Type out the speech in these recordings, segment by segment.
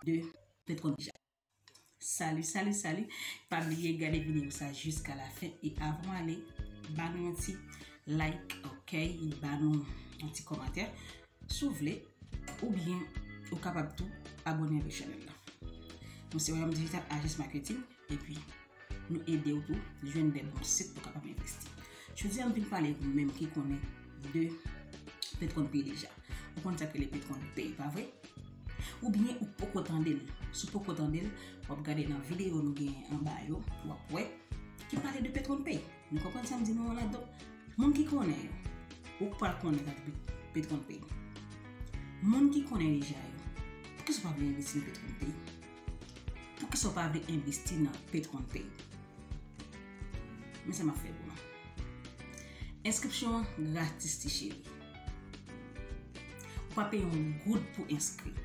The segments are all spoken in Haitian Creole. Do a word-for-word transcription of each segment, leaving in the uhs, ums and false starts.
de Petron Pay deja. Salut, salut, salut. Pa bliye gade videyo sa jiska la fen. E avan ale, ba nou yon ti like, ok? E ba nou yon ti kòmantè, si w vle. Oubyen, ou kapab tou abòne avèk chanèl la. Nou se Royaume Digital Agence Marketing. Epi, nou ede w tou jwenn de bon sit pou w kapab envesti. Jodi a, m vin pale ak ou menm ki konnen de Petron Pay deja. Ou konn sa k rele Petron Pay, pa vre? Oubyen ou poko tande l. Si w poko tande l, w ap gade nan videyo nou gen anba yo, w ap wè, ki pale de Petron Pay. Nou konprann sa m di nou an la? Donk, moun ki konnen yo, ou pral konnen sa ki Petron Pay. Moun ki konnen deja yo, poukisa w pa vle envesti nan Petron Pay? Poukisa w pa vle envesti nan Petron Pay? Men sa m ap fè pou nou. Enskripsyon an gratis, ti cheri. Ou pa peye yon goud pou enskri.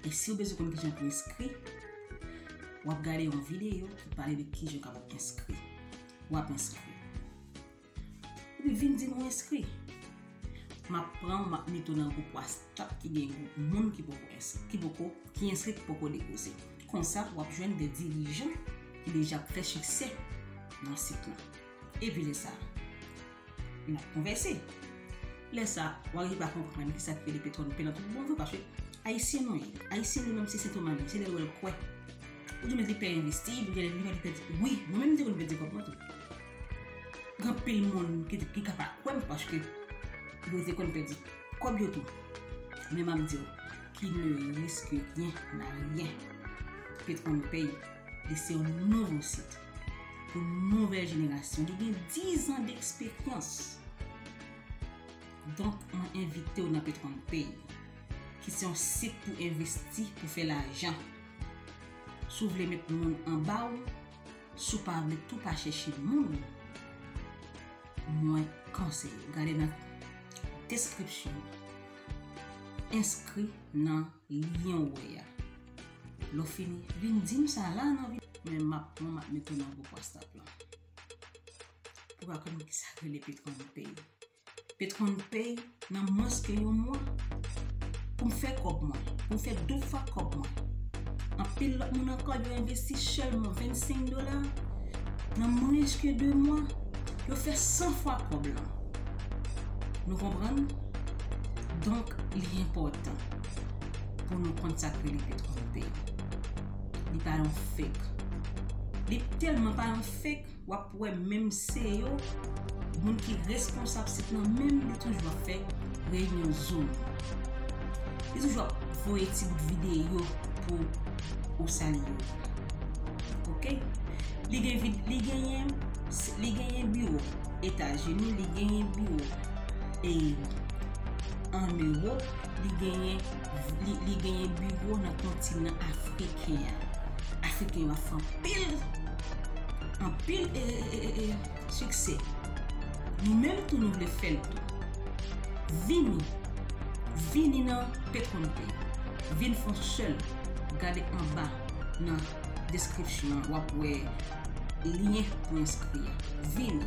E si w bezwen konn kijan pou enskri, w ap gade yon videyo ki pale de kijan w kapab enskri. W ap enskri. Epi vin di nou enskri. M ap pran w, m ap mete w nan gwoup WhatsApp ki gen gwoup moun ki poko enskri, ki poko, ki enskri, ki poko depoze. Konsa, w ap jwenn de dirijan ki deja ap fè siksè nan sit lan. Epi lè sa a, n ap konvèse. Lè sa a, w a rive pa konprann kisa ki rele Petron Pay nan tout bon vre, paske Ayisyen nou ye. Ayisyen li menm se sentoman li, se lè l wè l kwè. Ou di men li pè envesti, ou di men li pè di, wi, mwen menm m te konn pèdi kòb mwen tou. Gen anpil moun ki, ki ka pa kwè m paske yo te konn pèdi kòb yo tou. Men m ap di w, qui ne risque rien n'a rien. Petron Pay, li se yon nouvo sit pou nouvèl jenerasyon. Li gen diz an deksperyans. Donk, mwen envite w nan Petron Pay, ki se yon sit pou envesti, pou fè lajan. Si w vle met moun anba w, si w pa vle tou pa chèche moun, mwen konseye w gade nan deskripsyon an. Enskri nan lyen w wè a. Lè w fini, vin di m sa la nan videyo. Men m ap pran, m ap mete w nan gwoup WhatsApp lan. Pou w ka konn kisa k rele Petron Pay. Petron Pay nan mwens ke yon mwa. Pou m fè kòb mwen, pou m fè de fwa kòb mwen. Anpil lòt moun ankò yo envesti sèlman vennsenk dola. Nan mwens ke de mwa, yo fè san fwa kòb lan. Nou konprann? Donk, li enpòtan pou nou konn sa k rele Petron Pay. Li pa yon fake. Li tèlman pa yon fake, w ap wè menm C E O, moun ki responsab sit lan menm, li toujou ap fè reyinyon Zoom. Li toujou ap voye ti bout videyo pou ou salye yo. Ok? Li gen vid-, li genyen, li genyen biwo Etazini, li genyen biwo e an Ewòp, li genyen, li, li genyen biwo nan kontinan afriken an. Afriken yo ap fè anpil, anpil e, e, e, e, e, siksè. Nou menm tou nou vle fè l tou. Vini, vini nan Petron Pay. Vin fè yon sèl gade anba nan deskripsyon an, w ap wè lyen pou enskri a. Vini.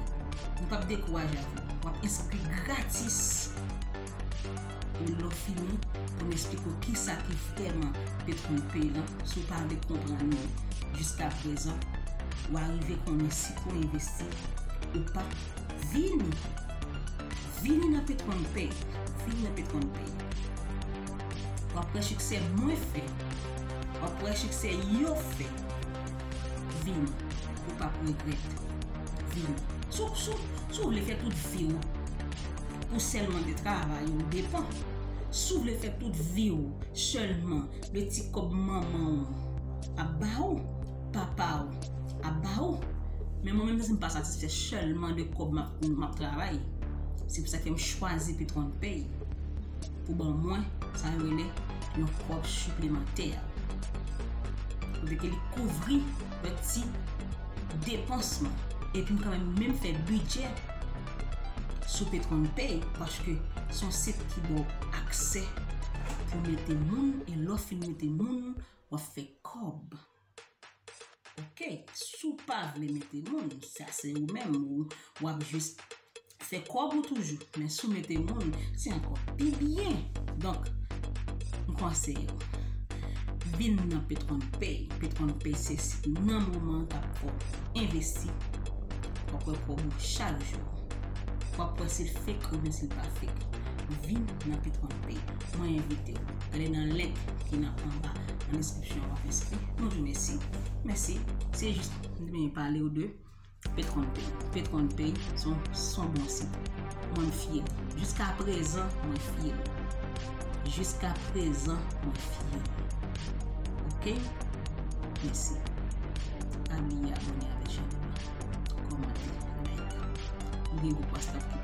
Nou p ap dekouraje avè w. W ap enskri gratis. E lè w fini, pou m esplike w kisa ki vrèman Petron Pay lan, si w pa vle konprann li jiska prezan, w a rive konnen si pou w envesti ou pa. Vini. Vini nan Petron Pay. Vini nan Petron Pay. W ap wè siksè mwen fè. W ap wè siksè yo fè. Vini. Ou p ap regrèt. Vini. Si w, si w, si w vle fè tout vi w pou sèlman de travay ou depan, si w vle fè tout vi w sèlman de ti kòb manman w ap ba w, papa w ap ba w, men mwen menm si m pa satisfè sèlman de kòb m ap, m ap travay. Se pou sa ke m chwazi Petron Pay pou ban mwen sa yo rele yon kòb siplemantè. Kote ke li kouvri yon ti depans mwen. Epi m kanmenm menm fè bidjè sou Petron Pay, paske se yon sit ki ba w aksè pou mete moun, e lè w fin mete moun, w ap fè kòb. Ok, si w pa vle mete moun, sa se ou menm, ou, w ap jis fè kòb ou toujou, men si w mete moun, se ankò pi byen. Donk, m konseye w. Vin nan Petron Pay. Petron Pay se sit nan moman k ap fè w envesti. W ap wè kòb ou chak jou. W ap wè si l fake oubyen si l pa fake. Vin nan Petron Pay. Mwen envite w. Gade nan link ki nan anba nan deskripsyon, w ap enskri. Nou di w mèsi. Mèsi. Se jis m te vin pale w de Petron Pay. Petron Pay se yon, se yon bon sit. Mwen m fye. Jiska prezan, mwen fye. Jiska prezan, mwen fye. Ok? Mèsi. Pa bliye abòne avèk chanèl la. Kòmante, like. Nou gen gwoup WhatsApp ki